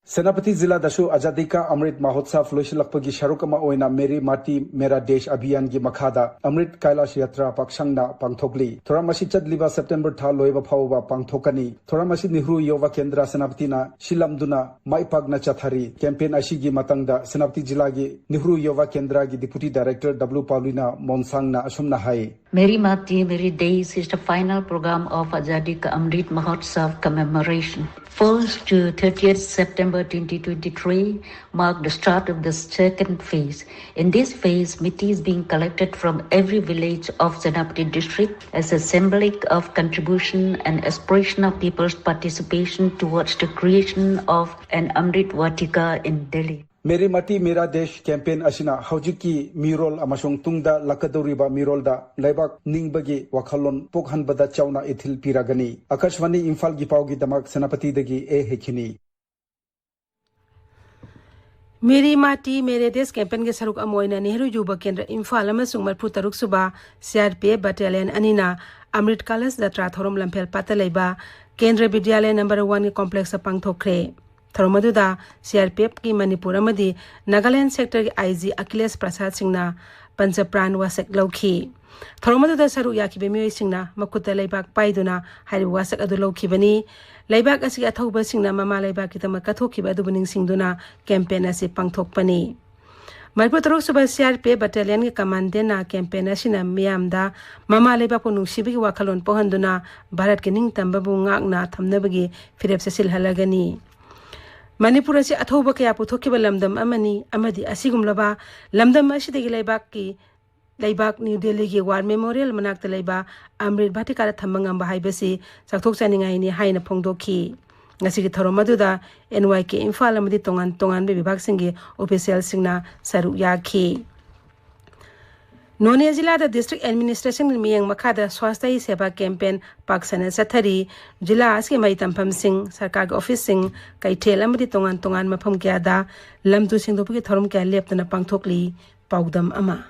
ꯁꯦꯅꯥꯄꯇꯤ ꯖꯤꯂꯥꯗꯁꯨ ꯑꯖꯥꯗꯤ ꯀꯥ ꯑꯃ꯭ꯔꯤꯠ ꯃꯍꯣꯠꯁꯕ ꯂꯣꯏꯁꯤꯜꯂꯛꯄꯒꯤ ꯁꯔꯨꯛ ꯑꯃ ꯑꯣꯏꯅ ꯃꯦꯔꯤ ꯃꯥꯇꯤ ꯃꯦꯔꯥ ꯗꯦꯁ ꯑꯚꯤꯌꯥꯟꯒꯤ ꯃꯈꯥꯗ ꯑꯃ꯭ꯔꯤꯠ ꯀꯥꯏꯂꯥꯁ ꯌꯥꯇ꯭ꯔꯥ ꯄꯥꯛ ꯁꯟꯅ ꯄꯥꯡꯊꯣꯛꯂꯤ꯫ ꯊꯧꯔꯝ ꯑꯁꯤ ꯆꯠꯂꯤꯕ ꯁꯦꯞꯇꯦꯝꯕꯔ ꯊꯥ ꯂꯣꯏꯕ ꯐꯥꯎꯕ ꯄꯥꯡꯊꯣꯛꯀꯅꯤ꯫ ꯊꯧꯔꯝ ꯑꯁꯤ ꯅꯦꯍꯔꯨ ꯌꯨꯕꯥ ꯀꯦꯟꯗ꯭ꯔ ꯁꯦꯅꯥꯄꯇꯤꯅ ꯁꯤꯜꯂꯝꯗꯨꯅ ꯃꯥꯏ ꯄꯥꯛꯅ ꯆꯠꯊꯔꯤ꯫ ꯀꯦꯝꯄꯦꯟ ꯑꯁꯤꯒꯤ ꯃꯇꯥꯡꯗ ꯁꯦꯅꯥꯄꯇꯤ ꯖꯤꯂꯥꯒꯤ ꯅꯦꯍꯔꯨ ꯌꯨꯕꯥ ꯀꯦꯟꯗ꯭ꯔꯒꯤ ꯗꯤꯄꯨꯇꯤ ꯗꯥꯏꯔꯦꯛꯇꯔ ꯗꯕ꯭ꯂꯤꯎ ꯄꯥꯎꯂꯤꯅꯥ ꯃꯣꯟꯁꯥꯡꯅ ꯑꯁꯨꯝꯅ ꯍꯥꯏ꯫ Meri Mati, Meri Desh is the final program of Azadi Ka Amrit Mahotsav commemoration. First to thirtieth September twenty twenty-three marked the start of the second phase. In this phase, miti is being collected from every village of Senapati district as a symbolic of contribution and expression of people's participation towards the creation of an Amrit Vatika in Delhi. Meri Mati Mera Desh campaign ꯑꯁꯤꯅ ꯍꯧꯖꯤꯛꯀꯤ ꯃꯤꯔꯣꯜ ꯑꯃꯁꯨꯡ ꯇꯨꯡꯗ ꯂꯥꯛꯀꯗꯧꯔꯤꯕ ꯃꯤꯔꯣꯜꯗ ꯂꯩꯕꯥꯛ ꯅꯤꯡꯕꯒꯤ ꯋꯥꯈꯜꯂꯣꯟ ꯄꯣꯛꯍꯟꯕꯗ ꯆꯥꯎꯅ ꯏꯊꯤꯜ ꯄꯤꯔꯒꯅꯤ꯫ ꯑꯀꯥꯁꯕꯥꯅꯤ ꯏꯝꯐꯥꯜꯒꯤ ꯄꯥꯎꯒꯤꯗꯃꯛ ꯁꯦꯅꯥꯄꯇꯤꯗꯒꯤ ꯑꯦ ꯍꯦꯈꯤꯅꯤ꯫ ꯃꯦꯔꯤ ꯃꯥꯇꯤ ꯃꯦꯔꯦ ꯗꯦꯁ ꯀꯦꯝꯄꯦꯟꯒꯤ ꯁꯔꯨꯛ ꯑꯃ ꯑꯣꯏꯅ ꯅꯦꯍꯔꯨ ꯌꯨꯕ ꯀꯦꯟꯗ꯭ꯔ ꯏꯝꯐꯥꯜ ꯑꯃꯁꯨꯡ ꯃꯔꯤꯐꯨ ꯇꯔꯨꯛ ꯁꯨꯕ ꯁꯤ ꯑꯥꯔ ꯄꯤ ꯑꯦꯐ ꯕꯇꯥꯂꯤꯌꯟ ꯑꯅꯤꯅ ꯑꯃ꯭ꯔꯤꯠ ꯀꯂꯁ ꯖꯇ꯭ꯔꯥ ꯊꯧꯔꯝ ꯂꯝꯐꯦꯜ ꯄꯥꯠꯇ ꯂꯩꯕ ꯀꯦꯟꯗ꯭ꯔ ꯕꯤꯗ꯭ꯌꯥꯂꯌ ꯅꯝꯕꯔ ꯋꯥꯟꯒꯤ ꯀꯣꯝꯄ꯭ꯂꯦꯛꯁꯇ ꯄꯥꯡꯊꯣꯛꯈ꯭ꯔꯦ꯫ ꯊꯧꯔꯝ ꯑꯗꯨꯗ ꯁꯤ ꯑꯥꯔ ꯄꯤ ꯑꯦꯐꯀꯤ ꯃꯅꯤꯄꯨꯔ ꯑꯃꯗꯤ ꯅꯥꯒꯥꯂꯦꯟ ꯁꯦꯛꯇꯔꯒꯤ ꯑꯥꯏ ꯖꯤ ꯑꯈꯤꯂꯦꯁ ꯄ꯭ꯔꯁꯥꯗ ꯁꯤꯡꯅ ꯄꯟꯆꯄ꯭ꯔꯥꯟ ꯋꯥꯁꯛ ꯂꯧꯈꯤ꯫ ꯊꯧꯔꯝ ꯑꯗꯨꯗ ꯁꯔꯨꯛ ꯌꯥꯈꯤꯕ ꯃꯤꯑꯣꯏꯁꯤꯡꯅ ꯃꯈꯨꯠꯇ ꯂꯩꯕꯥꯛ ꯄꯥꯏꯗꯨꯅ ꯍꯥꯏꯔꯤꯕ ꯋꯥꯁꯛ ꯑꯗꯨ ꯂꯧꯈꯤꯕꯅꯤ꯫ ꯂꯩꯕꯥꯛ ꯑꯁꯤꯒꯤ ꯑꯊꯧꯕꯁꯤꯡꯅ ꯃꯃꯥ ꯂꯩꯕꯥꯛꯀꯤꯗꯃꯛ ꯀꯠꯊꯣꯛꯈꯤꯕ ꯑꯗꯨꯕꯨ ꯅꯤꯡꯁꯤꯡꯗꯨꯅ ꯀꯦꯝꯄꯦꯟ ꯑꯁꯤ ꯄꯥꯡꯊꯣꯛꯄꯅꯤ꯫ ꯃꯔꯤꯐꯨ ꯇꯔꯨꯛ ꯁꯨꯕ ꯁꯤ ꯑꯥꯔ ꯄꯤ ꯑꯦꯐ ꯕꯇꯥꯂꯤꯌꯟꯒꯤ ꯀꯃꯥꯟꯗꯦꯟꯅ ꯀꯦꯝꯄꯦꯟ ꯑꯁꯤꯅ ꯃꯤꯌꯥꯝꯗ ꯃꯃꯥ ꯂꯩꯕꯥꯛꯄꯨ ꯅꯨꯡꯁꯤꯕꯒꯤ ꯋꯥꯈꯜꯂꯣꯟ ꯄꯣꯛꯍꯟꯗꯨꯅ ꯚꯥꯔꯠꯀꯤ ꯅꯤꯡꯇꯝꯕꯕꯨ ꯉꯥꯛꯅ ꯊꯝꯅꯕꯒꯤ ꯐꯤꯔꯦꯞ ꯆꯦꯠꯁꯤꯜꯍꯜꯂꯒꯅꯤ꯫ ꯃꯅꯤꯄꯨꯔ ꯑꯁꯤ ꯑꯊꯧꯕ ꯀꯌꯥ ꯄꯨꯊꯣꯛꯈꯤꯕ ꯂꯝꯗꯝ ꯑꯃꯅꯤ ꯑꯃꯗꯤ ꯑꯁꯤꯒꯨꯝꯂꯕ ꯂꯝꯗꯝ ꯑꯁꯤꯗꯒꯤ ꯂꯩꯕꯥꯛꯀꯤ ꯂꯩꯕꯥꯛ ꯅ꯭ꯌꯨ ꯗꯦꯜꯂꯤꯒꯤ ꯋꯥꯔ ꯃꯦꯃꯣꯔꯤꯌꯦꯜ ꯃꯅꯥꯛꯇ ꯂꯩꯕ ꯑꯃ꯭ꯔꯤꯠ ꯚꯥꯇꯤꯀꯥꯗ ꯊꯝꯕ ꯉꯝꯕ ꯍꯥꯏꯕꯁꯤ ꯆꯥꯎꯊꯣꯛꯆꯅꯤꯡꯉꯥꯏꯅꯤ ꯍꯥꯏꯅ ꯐꯣꯡꯗꯣꯛꯈꯤ꯫ ꯉꯁꯤꯒꯤ ꯊꯧꯔꯝ ꯑꯗꯨꯗ ꯑꯦꯟ ꯋꯥꯏ ꯀꯦ ꯏꯝꯐꯥꯜ ꯑꯃꯗꯤ ꯇꯣꯉꯥꯟ ꯇꯣꯉꯥꯟꯕ ꯕꯤꯚꯥꯒꯁꯤꯡꯒꯤ ꯑꯣꯐꯤꯁꯤꯌꯦꯜꯁꯤꯡꯅ ꯁꯔꯨꯛ ꯌꯥꯈꯤ꯫ ꯅꯣꯅꯦ ꯖꯤꯂꯥꯗ ꯗꯤꯁꯇ꯭ꯔꯤꯛ ꯑꯦꯗꯃꯤꯅꯤꯁꯇ꯭ꯔꯦꯁꯟꯒꯤ ꯃꯤꯠꯌꯦꯡ ꯃꯈꯥꯗ ꯁ꯭ꯋꯥꯁꯊ ꯍꯤ ꯁꯦꯕꯥ ꯀꯦꯝꯄꯦꯟ ꯄꯥꯛ ꯁꯟꯅ ꯆꯠꯊꯔꯤ꯫ ꯖꯤꯂꯥ ꯑꯁꯤꯒꯤ ꯃꯍꯩ ꯇꯝꯐꯝꯁꯤꯡ, ꯁꯔꯀꯥꯔꯒꯤ ꯑꯣꯐꯤꯁꯁꯤꯡ, ꯀꯩꯊꯦꯜ ꯑꯃꯗꯤ ꯇꯣꯉꯥꯟ ꯇꯣꯉꯥꯟꯕ ꯃꯐꯝ ꯀꯌꯥꯗ ꯂꯝ ꯇꯨ ꯁꯦꯡꯗꯣꯛꯄꯒꯤ ꯊꯧꯔꯝ ꯀꯌꯥ ꯂꯦꯞꯇꯅ ꯄꯥꯡꯊꯣꯛꯂꯤ꯫ ꯄꯥꯎꯗꯝ ꯑꯃ꯫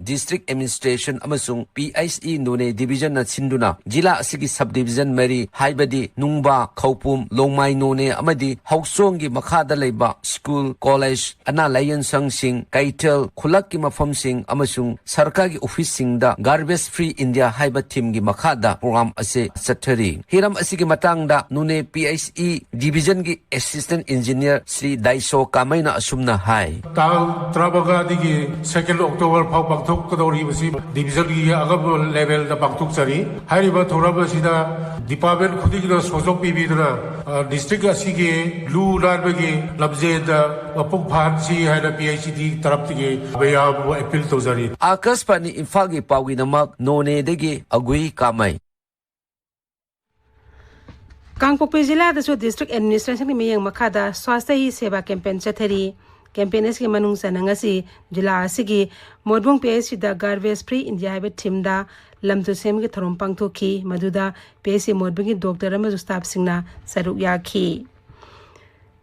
District Administration ꯑꯃꯁꯨꯡ ꯄꯤ ꯑꯩꯆ ꯏ ꯅꯣꯅꯦ ꯗꯤꯕꯤꯖꯟꯅ ꯁꯤꯟꯗꯨꯅ ꯖꯤꯂꯥ ꯑꯁꯤꯒꯤ ꯁꯕ ꯗꯤꯕꯤꯖꯟ ꯃꯔꯤ ꯍꯥꯏꯕꯗꯤ ꯅꯨꯡꯕꯥ, ꯈꯧꯄꯨꯝ, ꯂꯣꯡꯃꯥꯏ ꯅꯣꯅꯦ ꯑꯃꯗꯤ ꯍꯧꯆꯣꯡꯒꯤ ꯃꯈꯥꯗ ꯂꯩꯕ ꯁ꯭ꯀꯨꯜ, ꯀꯣꯂꯦꯖ, ꯑꯅꯥ ꯂꯥꯌꯦꯡꯁꯪꯁꯤꯡ, ꯀꯩꯊꯦꯜ, ꯈꯨꯜꯂꯛꯀꯤ ꯃꯐꯝꯁꯤꯡ ꯑꯃꯁꯨꯡ ꯁꯔꯀꯥꯔꯒꯤ ꯑꯣꯐꯤꯁꯁꯤꯡꯗ Garbage Free India ꯍꯥꯏꯕ ꯊꯤꯝꯒꯤ ꯃꯈꯥꯗ ꯄ꯭ꯔꯣꯒ꯭ꯔꯥꯝ ꯑꯁꯤ ꯆꯠꯊꯔꯤ꯫ ꯍꯤꯔꯝ ꯑꯁꯤꯒꯤ ꯃꯇꯥꯡꯗ ꯅꯣꯅꯦ P H E ꯗꯤꯕꯤꯖꯟꯒꯤ assistant engineer Shri ꯗꯥꯏꯁꯣ ꯀꯥꯃꯩꯅ ꯑꯁꯨꯝꯅ ꯍꯥꯏ꯫ ꯇꯥꯡ ꯇꯔꯥꯃꯉꯥꯗꯒꯤ ꯁꯦꯀꯦꯟ ꯑꯣꯛꯇꯣꯕꯔ ꯐꯥꯎ ꯄꯥꯡꯊꯣꯛ ꯊꯣꯛꯀꯗꯧꯔꯤꯕꯁꯤ ꯗꯤꯕꯤꯖꯟꯒꯤ ꯑꯉꯝꯕ ꯂꯦꯚꯦꯜꯗ ꯄꯥꯡꯊꯣꯛꯆꯔꯤ꯫ ꯍꯥꯏꯔꯤꯕ ꯊꯧꯔꯝ ꯑꯁꯤꯗ ꯗꯤꯄꯥꯔꯠꯃꯦꯟ ꯈꯨꯗꯤꯡꯒꯤꯗ ꯁꯣꯖꯣꯛ ꯄꯤꯕꯤꯗꯨꯅ, ꯑ, ꯗꯤꯁꯇ꯭ꯔꯤꯛ ꯑꯁꯤꯒꯤ ꯂꯨ ꯅꯥꯟꯕꯒꯤ ꯂꯝꯖꯦꯜꯗ ꯃꯄꯨꯡ ꯐꯥꯍꯟꯁꯤ ꯍꯥꯏꯅ ꯄꯤ ꯑꯩꯆ ꯏ ꯗꯤ ꯇꯔꯞꯇꯒꯤ ꯃꯌꯥꯝꯕꯨ ꯑꯦꯄꯤꯜ ꯇꯧꯖꯔꯤ꯫ ꯑꯥꯀꯥꯁꯕꯥꯅꯤ ꯏꯝꯐꯥꯜꯒꯤ ꯄꯥꯎꯒꯤꯗꯃꯛ ꯅꯣꯅꯦꯗꯒꯤ ꯑꯒꯨꯏ ꯀꯥꯃꯩ꯫ ꯀꯥꯡꯄꯣꯛꯄꯤ ꯖꯤꯂꯥꯗꯁꯨ ꯗꯤꯁꯇ꯭ꯔꯤꯛ ꯑꯦꯗꯃꯤꯅꯤꯁꯇ꯭ꯔꯦꯁꯟꯒꯤ ꯃꯤꯠꯌꯦꯡ ꯃꯈꯥꯗ ꯁ꯭ꯋꯥꯁꯊ ꯍꯤ ꯁꯦꯕꯥ ꯀꯦꯝꯄꯦꯟ ꯆꯠꯊꯔꯤ꯫ ꯀꯦꯝꯄꯦꯟ ꯑꯁꯤꯒꯤ ꯃꯅꯨꯡ ꯆꯟꯅ ꯉꯁꯤ ꯖꯤꯂꯥ ꯑꯁꯤꯒꯤ ꯃꯣꯠꯕꯨꯡ ꯄꯤ ꯑꯩꯆ ꯁꯤꯗ ꯒꯥꯔꯕꯦꯖ ꯐ꯭ꯔꯤ ꯏꯟꯗꯤꯌꯥ ꯍꯥꯏꯕ ꯊꯤꯝꯗ ꯂꯝ ꯇꯨ ꯁꯦꯝꯒꯤ ꯊꯧꯔꯝ ꯄꯥꯡꯊꯣꯛꯈꯤ, ꯃꯗꯨꯗ ꯄꯤ ꯑꯩꯆ ꯁꯤ ꯃꯣꯠꯕꯨꯡꯒꯤ ꯗꯣꯛꯇꯔ ꯑꯃꯁꯨ ꯁ꯭ꯇꯥꯐꯁꯤꯡꯅ ꯁꯔꯨꯛ ꯌꯥꯈꯤ꯫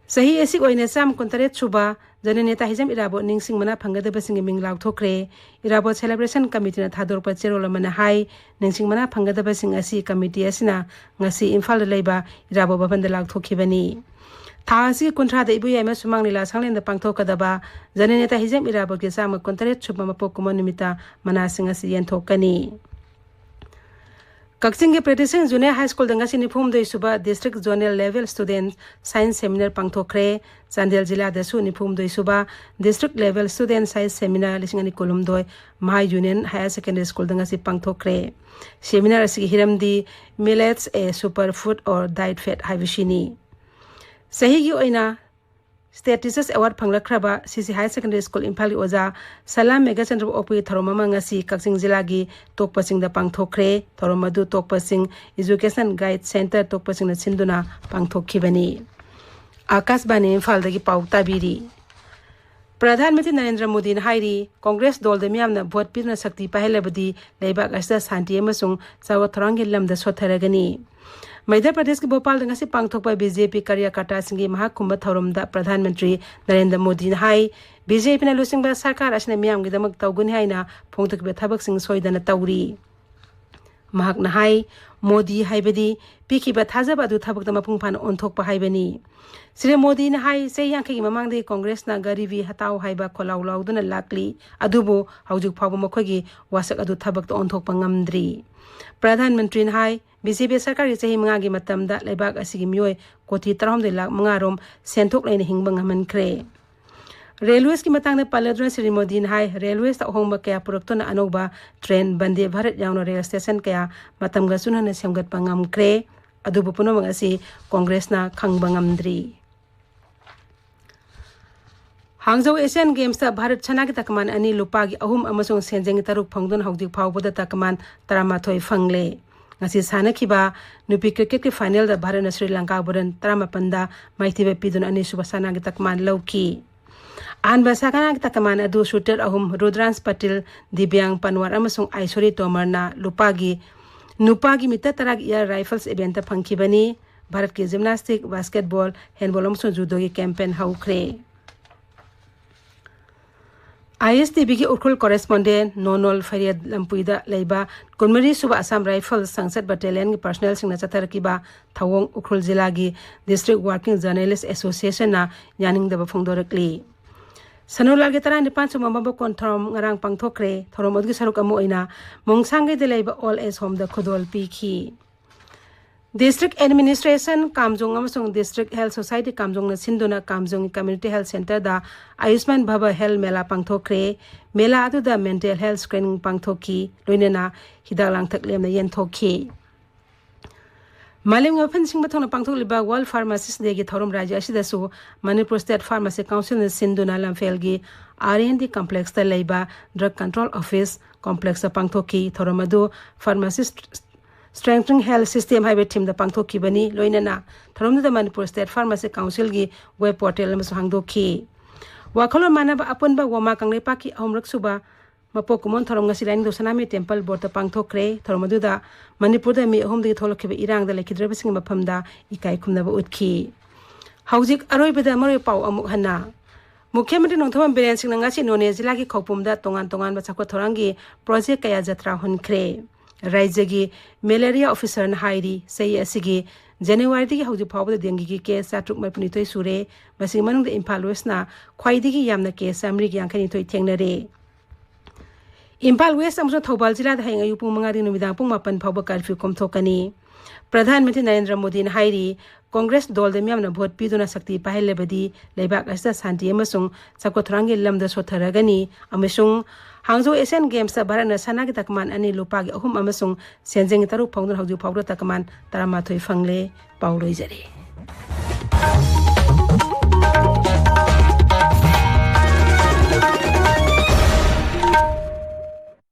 ꯆꯍꯤ ꯑꯁꯤꯒꯤ ꯑꯣꯏꯅ ꯆꯥꯝꯃ ꯀꯨꯟꯇꯔꯦꯠ ꯁꯨꯕ ꯖꯅꯅꯦꯇꯥ ꯍꯤꯖꯝ ꯏꯔꯥꯕꯣꯠ ꯅꯤꯡꯁꯤꯡ ꯃꯅꯥ ꯐꯪꯒꯗꯕꯁꯤꯡꯒꯤ ꯃꯤꯡ ꯂꯥꯎꯊꯣꯛꯈ꯭ꯔꯦ꯫ ꯏꯔꯥꯕꯣꯠ ꯁꯦꯂꯦꯕ꯭ꯔꯦꯁꯟ ꯀꯃꯤꯇꯤꯅ ꯊꯥꯗꯣꯔꯛꯄ ꯆꯦꯔꯣꯜ ꯑꯃꯅ ꯍꯥꯏ, ꯅꯤꯡꯁꯤꯡ ꯃꯅꯥ ꯐꯪꯒꯗꯕꯁꯤꯡ ꯑꯁꯤ ꯀꯃꯤꯇꯤ ꯑꯁꯤꯅ ꯉꯁꯤ ꯏꯝꯐꯥꯜꯗ ꯂꯩꯕ ꯏꯔꯥꯕꯣꯠ ꯚꯕꯟꯗ ꯂꯥꯎꯊꯣꯛꯈꯤꯕꯅꯤ꯫ ꯊꯥ ꯑꯁꯤꯒꯤ ꯀꯨꯟꯊ꯭ꯔꯥꯗ ꯏꯕꯨꯌꯥꯏꯃ ꯁꯨꯃꯥꯡ ꯂꯤꯂꯥ ꯁꯪꯂꯦꯟꯗ ꯄꯥꯡꯊꯣꯛꯀꯗꯕ ꯖꯅꯅꯦꯇꯥ ꯍꯤꯖꯝ ꯏꯔꯥꯕꯣꯠꯀꯤ ꯆꯥꯝꯃ ꯀꯨꯟꯇꯔꯦꯠ ꯁꯨꯕ ꯃꯄꯣꯛ ꯀꯨꯝꯑꯣꯟ ꯅꯨꯃꯤꯠꯇ ꯃꯅꯥꯁꯤꯡ ꯑꯁꯤ ꯌꯦꯟꯊꯣꯛꯀꯅꯤ꯫ ꯀꯛꯆꯤꯡꯒꯤ ꯄ꯭ꯔꯤꯇꯤꯁꯤꯡ ꯖꯨꯅꯤꯌꯔ ꯍꯥꯏ ꯁ꯭ꯀꯨꯜꯗ ꯉꯁꯤ ꯅꯤꯐꯨ ꯍꯨꯝꯗꯣꯏ ꯁꯨꯕ district zonal level student science seminar ꯄꯥꯡꯊꯣꯛꯈ꯭ꯔꯦ꯫ ꯆꯥꯟꯗꯦꯜ ꯖꯤꯂꯥꯗꯁꯨ ꯅꯤꯐꯨ ꯍꯨꯝꯗꯣꯏ ꯁꯨꯕ district level student science seminar ꯂꯤꯁꯤꯡ ꯑꯅꯤ ꯀꯨꯟꯍꯨꯝꯗꯣꯏ ꯃꯍꯥꯏ ꯌꯨꯅꯤꯌꯟ ꯍꯥꯌꯔ ꯁꯦꯀꯦꯟꯗꯔꯤ ꯁ꯭ꯀꯨꯜꯗ ꯉꯁꯤ ꯄꯥꯡꯊꯣꯛꯈ꯭ꯔꯦ꯫ ꯁꯦꯃꯤꯅꯥꯔ ꯑꯁꯤꯒꯤ ꯍꯤꯔꯝꯗꯤ Millets, a super food or diet fad ꯍꯥꯏꯕꯁꯤꯅꯤ꯫ ꯆꯍꯤꯒꯤ ꯑꯣꯏꯅ ꯁ꯭ꯇꯦꯠ ꯇꯤꯆꯔꯁ ꯑꯦꯋꯥꯔꯗ ꯐꯪꯂꯛꯈ꯭ꯔꯕ ꯁꯤ ꯁꯤ ꯍꯥꯌꯔ ꯁꯦꯀꯦꯟꯗꯔꯤ ꯁ꯭ꯀꯨꯜ ꯏꯝꯐꯥꯜꯒꯤ ꯑꯣꯖꯥ ꯁꯂꯥꯝ ꯃꯦꯘꯆꯟꯗ꯭ꯔꯕꯨ ꯑꯣꯛꯄꯒꯤ ꯊꯧꯔꯝ ꯑꯃ ꯉꯁꯤ ꯀꯛꯆꯤꯡ ꯖꯤꯂꯥꯒꯤ ꯇꯣꯛꯄꯁꯤꯡꯗ ꯄꯥꯡꯊꯣꯛꯈ꯭ꯔꯦ꯫ ꯊꯧꯔꯝ ꯑꯗꯨ ꯇꯣꯛꯄꯁꯤꯡ ꯏꯖꯨꯀꯦꯁꯟ ꯒꯥꯏꯗ ꯁꯦꯟꯇꯔ ꯇꯣꯛꯄꯁꯤꯡꯅ ꯁꯤꯟꯗꯨꯅ ꯄꯥꯡꯊꯣꯛꯈꯤꯕꯅꯤ꯫ ꯑꯥꯀꯥꯁꯕꯥꯅꯤ ꯏꯝꯐꯥꯜꯗꯒꯤ ꯄꯥꯎ ꯇꯥꯕꯤꯔꯤ꯫ ꯄ꯭ꯔꯙꯥꯟ ꯃꯟꯇ꯭ꯔꯤ ꯅꯔꯦꯟꯗ꯭ꯔ ꯃꯣꯗꯤꯅ ꯍꯥꯏꯔꯤ, ꯀꯣꯡꯒ꯭ꯔꯦꯁ ꯗꯣꯜꯗ ꯃꯤꯌꯥꯝꯅ ꯚꯣꯠ ꯄꯤꯗꯨꯅ ꯁꯛꯇꯤ ꯄꯥꯏꯍꯜꯂꯕꯗꯤ ꯂꯩꯕꯥꯛ ꯑꯁꯤꯗ ꯁꯥꯟꯇꯤ ꯑꯃꯁꯨꯡ ꯆꯥꯎꯈꯠ ꯊꯧꯔꯥꯡꯒꯤ ꯂꯝꯗ ꯁꯣꯠꯊꯔꯒꯅꯤ꯫ ꯃꯙ꯭ꯌ ꯄ꯭ꯔꯗꯦꯁꯀꯤ ꯚꯣꯄꯥꯜꯗ ꯉꯁꯤ ꯄꯥꯡꯊꯣꯛꯄ ꯕꯤ ꯖꯦ ꯄꯤ ꯀꯥꯔꯌꯀꯔꯇꯥꯁꯤꯡꯒꯤ ꯃꯍꯥꯛ ꯈꯨꯝꯕ ꯊꯧꯔꯝꯗ ꯄ꯭ꯔꯙꯥꯟ ꯃꯟꯇ꯭ꯔꯤ ꯅꯔꯦꯟꯗ꯭ꯔ ꯃꯣꯗꯤꯅ ꯍꯥꯏ, ꯕꯤ ꯖꯦ ꯄꯤꯅ ꯂꯨꯆꯤꯡꯕ ꯁꯔꯀꯥꯔ ꯑꯁꯤꯅ ꯃꯤꯌꯥꯝꯒꯤꯗꯃꯛ ꯇꯧꯒꯅꯤ ꯍꯥꯏꯅ ꯐꯣꯡꯗꯣꯛꯈꯤꯕ ꯊꯕꯛꯁꯤꯡ ꯁꯣꯏꯗꯅ ꯇꯧꯔꯤ꯫ ꯃꯍꯥꯛꯅ ꯍꯥꯏ, ꯃꯣꯗꯤ ꯍꯥꯏꯕꯗꯤ ꯄꯤꯈꯤꯕ ꯊꯥꯖꯕ ꯑꯗꯨ ꯊꯕꯛꯇ ꯃꯄꯨꯡ ꯐꯥꯅ ꯑꯣꯟꯊꯣꯛꯄ ꯍꯥꯏꯕꯅꯤ꯫ ꯁ꯭ꯔꯤ ꯃꯣꯗꯤꯅ ꯍꯥꯏ, ꯆꯍꯤ ꯌꯥꯡꯈꯩꯒꯤ ꯃꯃꯥꯡꯗꯒꯤ ꯀꯣꯡꯒ꯭ꯔꯦꯁꯅ ꯒꯔꯤꯕꯤ ꯍꯇꯥꯎ ꯍꯥꯏꯕ ꯈꯣꯜꯂꯥꯎ ꯂꯥꯎꯗꯨꯅ ꯂꯥꯛꯂꯤ, ꯑꯗꯨꯕꯨ ꯍꯧꯖꯤꯛ ꯐꯥꯎꯕ ꯃꯈꯣꯏꯒꯤ ꯋꯥꯁꯛ ꯑꯗꯨ ꯊꯕꯛꯇ ꯑꯣꯟꯊꯣꯛꯄ ꯉꯝꯗ꯭ꯔꯤ꯫ ꯄ꯭ꯔꯙꯥꯟ ꯃꯟꯇ꯭ꯔꯤꯅ ꯍꯥꯏ, ꯕꯤ ꯖꯦ ꯄꯤ ꯁꯔꯀꯥꯔꯒꯤ ꯆꯍꯤ ꯃꯉꯥꯒꯤ ꯃꯇꯝꯗ ꯂꯩꯕꯥꯛ ꯑꯁꯤꯒꯤ ꯃꯤꯑꯣꯏ ꯀꯣꯇꯤ ꯇꯔꯥꯍꯨꯝꯗꯣꯏ ꯂꯥꯈ ꯃꯉꯥ ꯔꯣꯝ ꯁꯦꯟꯊꯣꯛ ꯂꯩꯅ ꯍꯤꯡꯕ ꯉꯝꯍꯟꯈ꯭ꯔꯦ꯫ ꯔꯦꯜꯋꯦꯁꯀꯤ ꯃꯇꯥꯡꯗ ꯄꯜꯂꯗꯨꯅ ꯁ꯭ꯔꯤ ꯃꯣꯗꯤꯅ ꯍꯥꯏ, ꯔꯦꯜꯋꯦꯁꯇ ꯑꯍꯣꯡꯕ ꯀꯌꯥ ꯄꯨꯔꯛꯇꯨꯅ ꯑꯅꯧꯕ ꯇ꯭ꯔꯦꯟ ꯕꯟꯗꯦ ꯚꯥꯔꯠ ꯌꯥꯎꯅ ꯔꯦꯜ ꯁ꯭ꯇꯦꯁꯟ ꯀꯌꯥ ꯃꯇꯝꯒ ꯆꯨꯅꯅ ꯁꯦꯝꯒꯠꯄ ꯉꯝꯈ꯭ꯔꯦ꯫ ꯑꯗꯨꯕꯨ ꯄꯨꯝꯅꯃꯛ ꯑꯁꯤ ꯀꯣꯡꯒ꯭ꯔꯦꯁꯅ ꯈꯪꯕ ꯉꯝꯗ꯭ꯔꯤ꯫ ꯍꯥꯡꯖꯧ ꯑꯦꯁꯤꯌꯥꯟ ꯒꯦꯝꯁꯇ ꯚꯥꯔꯠ ꯁꯅꯥꯒꯤ ꯇꯀꯃꯥꯟ ꯑꯅꯤ, ꯂꯨꯄꯥꯒꯤ ꯑꯍꯨꯝ ꯑꯃꯁꯨꯡ ꯁꯦꯟꯖꯦꯡꯒꯤ ꯇꯔꯨꯛ ꯐꯪꯗꯨꯅ ꯍꯧꯖꯤꯛ ꯐꯥꯎꯕꯗ ꯇꯀꯃꯥꯟ ꯇꯔꯥꯃꯥꯊꯣꯏ ꯐꯪꯂꯦ꯫ ꯉꯁꯤ ꯁꯥꯟꯅꯈꯤꯕ ꯅꯨꯄꯤ ꯀ꯭ꯔꯤꯀꯦꯠꯀꯤ ꯐꯥꯏꯅꯦꯜꯗ ꯚꯥꯔꯠꯅ ꯁ꯭ꯔꯤ ꯂꯪꯀꯥꯕꯨ ꯔꯟ ꯇꯔꯥꯃꯥꯄꯟꯗ ꯃꯥꯏꯊꯤꯕ ꯄꯤꯗꯨꯅ ꯑꯅꯤꯁꯨꯕ ꯁꯅꯥꯒꯤ ꯇꯀꯃꯥꯟ ꯂꯧꯈꯤ꯫ ꯑꯍꯥꯟꯕ ꯁꯅꯥꯒꯤ ꯇꯀꯃꯥꯟ ꯑꯗꯨ ꯁꯨꯇꯔ ꯑꯍꯨꯝ, ꯔꯨꯗ꯭ꯔꯥꯟꯁ ꯄꯇꯤꯜ, ꯗꯤꯕ꯭ꯌꯥꯡ ꯄꯟꯋꯥꯔ ꯑꯃꯁꯨꯡ ꯑꯥꯏꯁꯣꯔꯤ ꯇꯣꯃꯔꯅ ꯂꯨꯄꯥꯒꯤ, ꯅꯨꯄꯥꯒꯤ ꯃꯤꯇꯔ ꯇꯔꯥꯒꯤ ꯏꯌꯥꯔ ꯔꯥꯏꯐꯜꯁ ꯏꯚꯦꯟꯠꯇ ꯐꯪꯈꯤꯕꯅꯤ꯫ ꯚꯥꯔꯠꯀꯤ ꯖꯤꯝꯅꯥꯁꯇꯤꯛ, ꯕꯥꯁꯀꯦꯠꯕꯣꯜ, ꯍꯦꯟꯕꯣꯜ ꯑꯃꯁꯨꯡ ꯖꯨꯗꯣꯒꯤ ꯀꯦꯝꯄꯦꯟ ꯍꯧꯈ꯭ꯔꯦ꯫ ꯑꯥꯏ ꯑꯦꯁ ꯇꯤ ꯚꯤꯒꯤ ꯎꯈ꯭ꯔꯨꯜ ꯀꯣꯔꯦꯁꯄꯣꯟꯗꯦꯟ ꯅꯣꯅꯣꯜ ꯐꯔꯤꯌꯠ ꯂꯝꯄꯨꯏꯗ ꯂꯩꯕ ꯀꯨꯟꯃꯔꯤ ꯁꯨꯕ ꯑꯁꯥꯝ ꯔꯥꯏꯐꯜꯁ ꯁꯪꯁꯠ ꯕꯠꯇꯦꯂꯤꯌꯟꯒꯤ ꯄꯔꯁꯅꯦꯜꯁꯤꯡꯅ ꯆꯠꯊꯔꯛꯈꯤꯕ ꯊꯧꯑꯣꯡ ꯎꯈ꯭ꯔꯨꯜ ꯖꯤꯂꯥꯒꯤ ꯗꯤꯁꯇ꯭ꯔꯤꯛ ꯋꯥꯔꯀꯤꯡ ꯖꯔꯅꯦꯂꯤꯁ ꯑꯦꯁꯣꯁꯤꯌꯦꯁꯟꯅ ꯌꯥꯅꯤꯡꯗꯕ ꯐꯣꯡꯗꯣꯔꯛꯂꯤ꯫ ꯁꯅꯨꯂꯥꯜꯒꯤ ꯇꯔꯥꯅꯤꯄꯥꯟ ꯁꯨꯕ ꯃꯄꯣꯛ ꯊꯧꯔꯝ ꯉꯔꯥꯡ ꯄꯥꯡꯊꯣꯛꯈ꯭ꯔꯦ꯫ ꯊꯧꯔꯝ ꯑꯗꯨꯒꯤ ꯁꯔꯨꯛ ꯑꯃ ꯑꯣꯏꯅ ꯃꯣꯡꯁꯥꯡꯒꯩꯗ ꯂꯩꯕ ꯑꯣꯜ ꯑꯦꯖ ꯍꯣꯝꯗ ꯈꯨꯗꯣꯜ ꯄꯤꯈꯤ꯫ ꯗꯤꯁꯇ꯭ꯔꯤꯛ ꯑꯦꯗꯃꯤꯅꯤꯁꯇ꯭ꯔꯦꯁꯟ ꯀꯥꯝꯖꯣꯡ ꯑꯃꯁꯨꯡ ꯗꯤꯁꯇ꯭ꯔꯤꯛ ꯍꯦꯜꯊ ꯁꯣꯁꯥꯏꯇꯤ ꯀꯥꯝꯖꯣꯡꯅ ꯁꯤꯟꯗꯨꯅ ꯀꯥꯝꯖꯣꯡꯒꯤ ꯀꯝꯃ꯭ꯌꯨꯅꯤꯇꯤ ꯍꯦꯜꯊ ꯁꯦꯟꯇꯔꯗ ꯑꯌꯨꯁꯃꯥꯟ ꯚꯥꯕ ꯍꯦꯜꯊ ꯃꯦꯂꯥ ꯄꯥꯡꯊꯣꯛꯈ꯭ꯔꯦ꯫ ꯃꯦꯂꯥ ꯑꯗꯨꯗ ꯃꯦꯟꯇꯦꯜ ꯍꯦꯜꯊ ꯁ꯭ꯀ꯭ꯔꯤꯅꯤꯡ ꯄꯥꯡꯊꯣꯛꯈꯤ꯫ ꯂꯣꯏꯅꯅ ꯍꯤꯗꯥꯛ ꯂꯥꯡꯊꯛ ꯂꯦꯝꯅ ꯌꯦꯟꯊꯣꯛꯈꯤ꯫ ꯃꯥꯂꯦꯝꯒꯤ ꯃꯐꯝ ꯁꯤꯟꯕ ꯊꯨꯡꯅ ꯄꯥꯡꯊꯣꯛꯂꯤꯕ ꯋꯥꯔꯜꯗ ꯐꯥꯔꯃꯥꯁꯤꯁ ꯗꯦꯒꯤ ꯊꯧꯔꯝ ꯔꯥꯖ꯭ꯌ ꯑꯁꯤꯗꯁꯨ ꯃꯅꯤꯄꯨꯔ ꯁ꯭ꯇꯦꯠ ꯐꯥꯔꯃꯥꯁꯤ ꯀꯥꯎꯟꯁꯤꯜꯅ ꯁꯤꯟꯗꯨꯅ ꯂꯝꯐꯦꯜꯒꯤ ꯑꯥꯔ ꯑꯦꯟ ꯗꯤ ꯀꯝꯄ꯭ꯂꯦꯛꯁꯇ ꯂꯩꯕ ꯗ꯭ꯔꯒ ꯀꯟꯇ꯭ꯔꯣꯜ ꯑꯣꯐꯤꯁ ꯀꯣꯝꯄ꯭ꯂꯦꯛꯁꯇ ꯄꯥꯡꯊꯣꯛꯈꯤ꯫ ꯊꯧꯔꯝ ꯑꯗꯨ ꯐꯥꯔꯃꯥꯁꯤꯁ ꯁ꯭ꯇ꯭ꯔꯦꯡꯊꯅꯤꯡ ꯍꯦꯜꯊ ꯁꯤꯁꯇꯦꯝ ꯍꯥꯏꯕ ꯊꯤꯝꯗ ꯄꯥꯡꯊꯣꯛꯈꯤꯕꯅꯤ꯫ ꯂꯣꯏꯅꯅ ꯊꯧꯔꯝꯗꯨꯗ ꯃꯅꯤꯄꯨꯔ ꯁ꯭ꯇꯦꯠ ꯐꯥꯔꯃꯥꯁꯤ ꯀꯥꯎꯟꯁꯤꯜꯒꯤ ꯋꯦꯕ ꯄꯣꯔꯇꯦꯜ ꯑꯃꯁꯨ ꯍꯥꯡꯗꯣꯛꯈꯤ꯫ ꯋꯥꯈꯜꯂꯣꯟ ꯃꯥꯟꯅꯕ ꯑꯄꯨꯟꯕ ꯋꯥꯃꯥ ꯀꯪꯂꯩꯄꯥꯛꯀꯤ ꯑꯍꯨꯝꯔꯛ ꯁꯨꯕ ꯃꯄꯣꯛ ꯀꯨꯝꯑꯣꯟ ꯊꯧꯔꯝ ꯉꯁꯤ ꯂꯥꯏꯅꯤꯡꯊꯧ ꯁꯅꯥꯃꯍꯤ ꯇꯦꯝꯄꯜ ꯕꯣꯔꯗꯇ ꯄꯥꯡꯊꯣꯛꯈ꯭ꯔꯦ꯫ ꯊꯧꯔꯝ ꯑꯗꯨꯗ ꯃꯅꯤꯄꯨꯔꯗ ꯃꯤ ꯑꯍꯨꯝꯗꯒꯤ ꯊꯣꯛꯂꯛꯈꯤꯕ ꯏꯔꯥꯡꯗ ꯂꯩꯈꯤꯗ꯭ꯔꯕꯁꯤꯡꯒꯤ ꯃꯐꯝꯗ ꯏꯀꯥꯏ ꯈꯨꯝꯅꯕ ꯎꯠꯈꯤ꯫ ꯍꯧꯖꯤꯛ ꯑꯔꯣꯏꯕꯗ ꯃꯔꯨꯑꯣꯏꯕ ꯄꯥꯎ ꯑꯃꯨꯛ ꯍꯟꯅ꯫ ꯃꯨꯈ꯭ꯌ ꯃꯟꯇ꯭ꯔꯤ ꯅꯣꯡꯊꯣꯝꯕꯝ ꯕꯤꯔꯦꯟ ꯁꯤꯡꯅ ꯉꯁꯤ ꯅꯣꯅꯦ ꯖꯤꯂꯥꯒꯤ ꯈꯧꯄꯨꯝꯗ ꯇꯣꯉꯥꯟ ꯇꯣꯉꯥꯟꯕ ꯆꯥꯎꯈꯠ ꯊꯧꯔꯥꯡꯒꯤ ꯄ꯭ꯔꯣꯖꯦꯛ ꯀꯌꯥ ꯖꯇ꯭ꯔꯥ ꯍꯨꯟꯈ꯭ꯔꯦ꯫ ꯔꯥꯖ꯭ꯌꯒꯤ ꯃꯦꯂꯦꯔꯤꯌꯥ ꯑꯣꯐꯤꯁꯔꯅ ꯍꯥꯏꯔꯤ, ꯆꯍꯤ ꯑꯁꯤꯒꯤ ꯖꯅꯋꯥꯔꯤꯗꯒꯤ ꯍꯧꯖꯤꯛ ꯐꯥꯎꯕꯗ ꯗꯦꯡꯒꯤꯒꯤ ꯀꯦꯁ ꯆꯥꯇ꯭ꯔꯨꯛ ꯃꯔꯤꯐꯨꯅꯤꯊꯣꯏ ꯁꯨꯔꯦ꯫ ꯃꯁꯤꯒꯤ ꯃꯅꯨꯡꯗ ꯏꯝꯐꯥꯜ ꯋꯦꯁꯅ ꯈ꯭ꯋꯥꯏꯗꯒꯤ ꯌꯥꯝꯅ ꯀꯦꯁ ꯆꯥꯃꯔꯤꯒ ꯌꯥꯡꯈꯩꯅꯤꯊꯣꯏ ꯊꯦꯡꯅꯔꯦ꯫ ꯏꯝꯐꯥꯜ ꯋꯦꯁ ꯑꯃꯁꯨꯡ ꯊꯧꯕꯥꯜ ꯖꯤꯂꯥꯗ ꯍꯌꯦꯡ ꯑꯌꯨꯛ ꯄꯨꯡ ꯃꯉꯥꯗꯒꯤ ꯅꯨꯃꯤꯗꯥꯡ ꯄꯨꯡ ꯃꯥꯄꯟ ꯐꯥꯎꯕ ꯀꯔꯐ꯭ꯌꯨ ꯀꯣꯝꯊꯣꯛꯀꯅꯤ꯫ ꯄ꯭ꯔꯙꯥꯟ ꯃꯟꯇ꯭ꯔꯤ ꯅꯔꯦꯟꯗ꯭ꯔ ꯃꯣꯗꯤꯅ ꯍꯥꯏꯔꯤ, ꯀꯣꯡꯒ꯭ꯔꯦꯁ ꯗꯣꯜꯗ ꯃꯤꯌꯥꯝꯅ ꯚꯣꯠ ꯄꯤꯗꯨꯅ ꯁꯛꯇꯤ ꯄꯥꯏꯍꯜꯂꯕꯗꯤ ꯂꯩꯕꯥꯛ ꯑꯁꯤꯗ ꯁꯥꯟꯇꯤ ꯑꯃꯁꯨꯡ ꯆꯥꯎꯈꯠ ꯊꯧꯔꯥꯡꯒꯤ ꯂꯝꯗ ꯁꯣꯠꯊꯔꯒꯅꯤ ꯑꯃꯁꯨꯡ ꯍꯥꯡꯖꯧ ꯑꯦꯁꯤꯌꯥꯟ ꯒꯦꯝꯁꯇ ꯚꯥꯔꯠꯅ ꯁꯅꯥꯒꯤ ꯇꯀꯃꯥꯟ ꯑꯅꯤ, ꯂꯨꯄꯥꯒꯤ ꯑꯍꯨꯝ ꯑꯃꯁꯨꯡ ꯁꯦꯟꯖꯦꯡꯒꯤ ꯇꯔꯨꯛ ꯐꯪꯗꯨꯅ ꯍꯧꯖꯤꯛ ꯐꯥꯎꯕꯗ ꯇꯀꯃꯥꯟ ꯇꯔꯥꯃꯥꯊꯣꯏ ꯐꯪꯂꯦ꯫ ꯄꯥꯎ ꯂꯣꯏꯖꯔꯦ꯫